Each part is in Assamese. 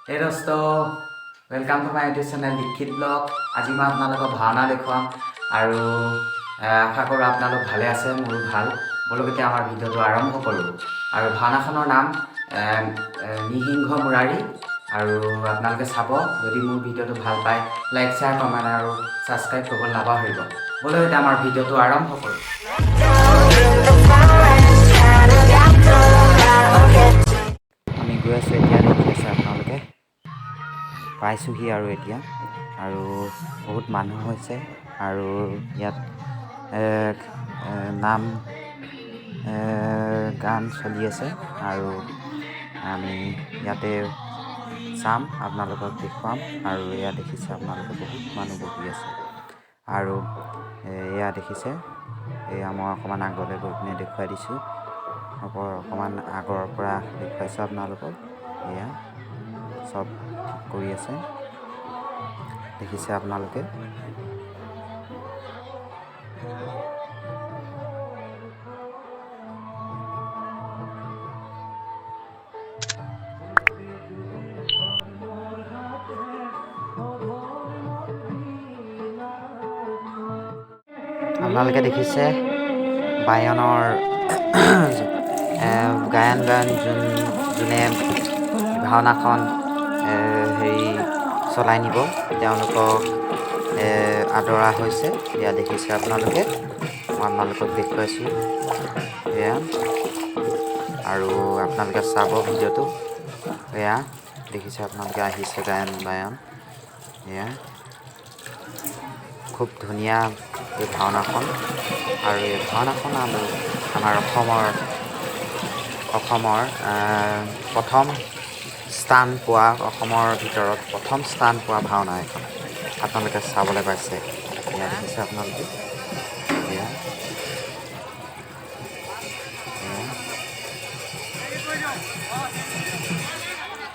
হে দোস্ত, welcome to my YouTube channel Dikshit blog. আজি মই আপোনালোকক ভাওনা দেখুৱাম আৰু আশা কৰোঁ আপোনালোক ভালে আছে। মোৰো ভাল। ব'লক, এতিয়া আমাৰ ভিডিঅ'টো আৰম্ভ কৰোঁ। আৰু ভাওনাখনৰ নাম এ, এ, নৃসিংহ মুৰাৰী। আৰু আপোনালোকে চাব। যদি মোৰ ভিডিঅ'টো ভাল পায়, লাইক, শ্বেয়াৰ, কমেণ্ট আৰু ছাবস্ক্ৰাইব কৰিব নাপাহৰিব। ব'লক, এতিয়া আমাৰ ভিডিঅ'টো আৰম্ভ কৰোঁ। আমি গৈ আছোঁ এতিয়া, দেখি আছে আপোনালোকে, পাইছোঁহি। আৰু এতিয়া আৰু বহুত মানুহ হৈছে আৰু ইয়াত এ, এ, নাম গান চলি আছে আৰু আমি ইয়াতে চাম, আপোনালোকক দেখুৱাম। আৰু এয়া দেখিছে আপোনালোকে, বহুত মানুহ বহি আছে। আৰু এয়া দেখিছে, এয়া মই অকণমান আগলৈ গৈ পিনে দেখুৱাই দিছোঁ। অকণমান আগৰ পৰা দেখুৱাইছোঁ আপোনালোকক। এয়া চব ঠিক কৰি আছে, দেখিছে আপোনালোকে। আপোনালোকে দেখিছে, বায়নৰ গায়ন বায়ন যোনে ভাওনাখন হেৰি চলাই নিব, তেওঁলোকক আদৰা হৈছে। এয়া দেখিছে আপোনালোকে, মই আপোনালোকক দেখুৱাইছোঁ এয়া। আৰু আপোনালোকে চাব ভিডিঅ'টো। এয়া দেখিছে আপোনালোকে, আহিছে গায়ন বায়ন। এয়া খুব ধুনীয়া এই ভাওনাখন। আৰু এই ভাওনাখন আমাৰ অসমৰ প্ৰথম স্থান পোৱা, অসমৰ ভিতৰত প্ৰথম স্থান পোৱা ভাওনা এখন আপোনালোকে চাবলৈ পাইছে। এয়া দেখিছে আপোনালোকে, এয়া এয়া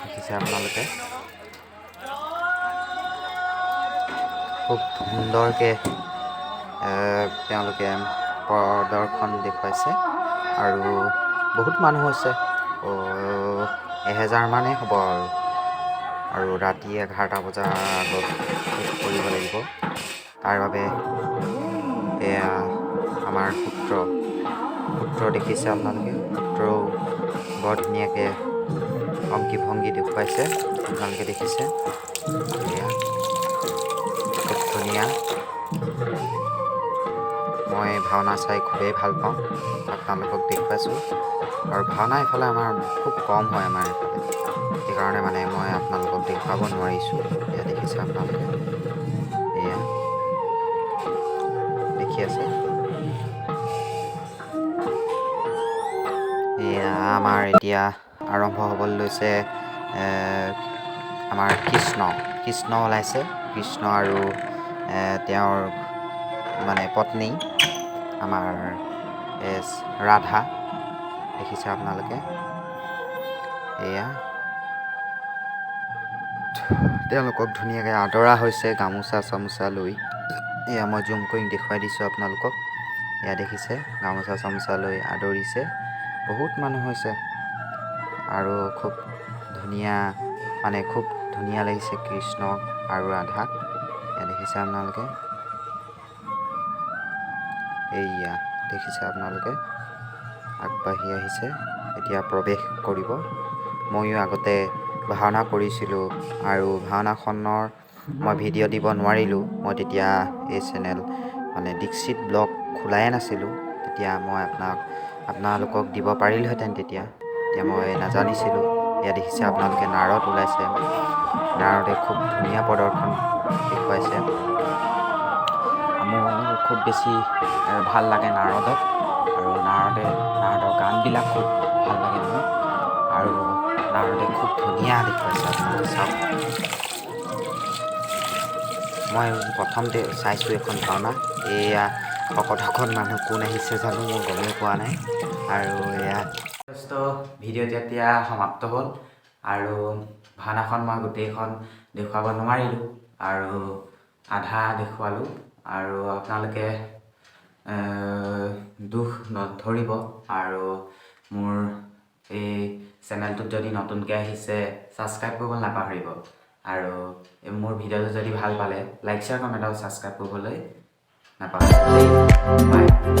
দেখিছে আপোনালোকে। খুব সুন্দৰকৈ তেওঁলোকে প্ৰদৰ্শন দেখুৱাইছে আৰু বহুত মানুহ হৈছে, 1000 মানেই হ'ব। আৰু ৰাতি 11টা বজাৰ আগত শেষ কৰিব লাগিব, তাৰ বাবে এয়া আমাৰ সূত্ৰ সূত্ৰ দেখিছে আপোনালোকে। সূত্ৰও বৰ ধুনীয়াকৈ অংগী ভংগী দেখুৱাইছে, আপোনালোকে দেখিছে। এয়া খুব ধুনীয়া। মই ভাওনা চাই খুবেই ভাল পাওঁ, আপোনালোকক দেখুৱাইছোঁ। আৰু ভাওনা এইফালে আমাৰ খুব কম হয় আমাৰ এইফালে, সেইকাৰণে মানে মই আপোনালোকক দেখুৱাব নোৱাৰিছোঁ। এয়া দেখিছে আপোনালোকে, এয়া দেখি আছে। এয়া আমাৰ এতিয়া আৰম্ভ হ'বলৈ লৈছে। আমাৰ কৃষ্ণ কৃষ্ণ ওলাইছে, কৃষ্ণ আৰু তেওঁৰ মানে পত্নী আমাৰ ৰাধা, দেখিছে আপোনালোকে। এয়া তেওঁলোকক ধুনীয়াকৈ আদৰা হৈছে গামোচা চামোচা লৈ। এয়া মই জুম কৰি দেখুৱাই দিছোঁ আপোনালোকক। এয়া দেখিছে, গামোচা চামোচা লৈ আদৰিছে। বহুত মানুহ হৈছে আৰু খুব ধুনীয়া, মানে খুব ধুনীয়া লাগিছে কৃষ্ণ আৰু ৰাধাক। এয়া দেখিছে আপোনালোকে, এইয়া দেখিছে আপোনালোকে, আগবাঢ়ি আহিছে, এতিয়া প্ৰৱেশ কৰিব। ময়ো আগতে ভাওনা কৰিছিলোঁ আৰু ভাওনাখনৰ মই ভিডিঅ' দিব নোৱাৰিলোঁ। মই তেতিয়া এই চেনেল মানে দীক্ষিত ব্লগ খোলাই নাছিলোঁ তেতিয়া। মই আপোনালোকক দিব পাৰিলোহেঁতেন তেতিয়া, তেতিয়া মই নাজানিছিলোঁ। এয়া দেখিছে আপোনালোকে, নাৰদ ওলাইছে। নাৰদে খুব ধুনীয়া প্ৰদৰ্শন দেখুৱাইছে। মোৰ খুব বেছি ভাল লাগে নাৰদক আৰু নাৰদৰ গানবিলাক খুব ভাল লাগে মোৰ। আৰু নাৰদে খুব ধুনীয়া দেখুৱাইছে, আপোনালোকে চাওক। মই প্ৰথমতে চাইছোঁ এখন ভাওনা। এয়া শকত শকত মানুহ কোন আহিছে জানো, মই গমেই পোৱা নাই। আৰু এয়া দোস্ত, ভিডিঅ'টো এতিয়া সমাপ্ত হ'ল আৰু ভাওনাখন মই গোটেইখন দেখুৱাব নোৱাৰিলোঁ আৰু আধা দেখুৱালোঁ। আৰু আপোনালোকে দুখ নধৰিব আৰু মোৰ এই চেনেলটোত যদি নতুনকৈ আহিছে, ছাবস্ক্ৰাইব কৰিবলৈ নাপাহৰিব। আৰু এই মোৰ ভিডিঅ'টো যদি ভাল পালে, লাইক, শ্বেয়াৰ, কমেণ্ট আৰু ছাবস্ক্ৰাইব কৰিবলৈ নাপাহৰিব দেই। বাই।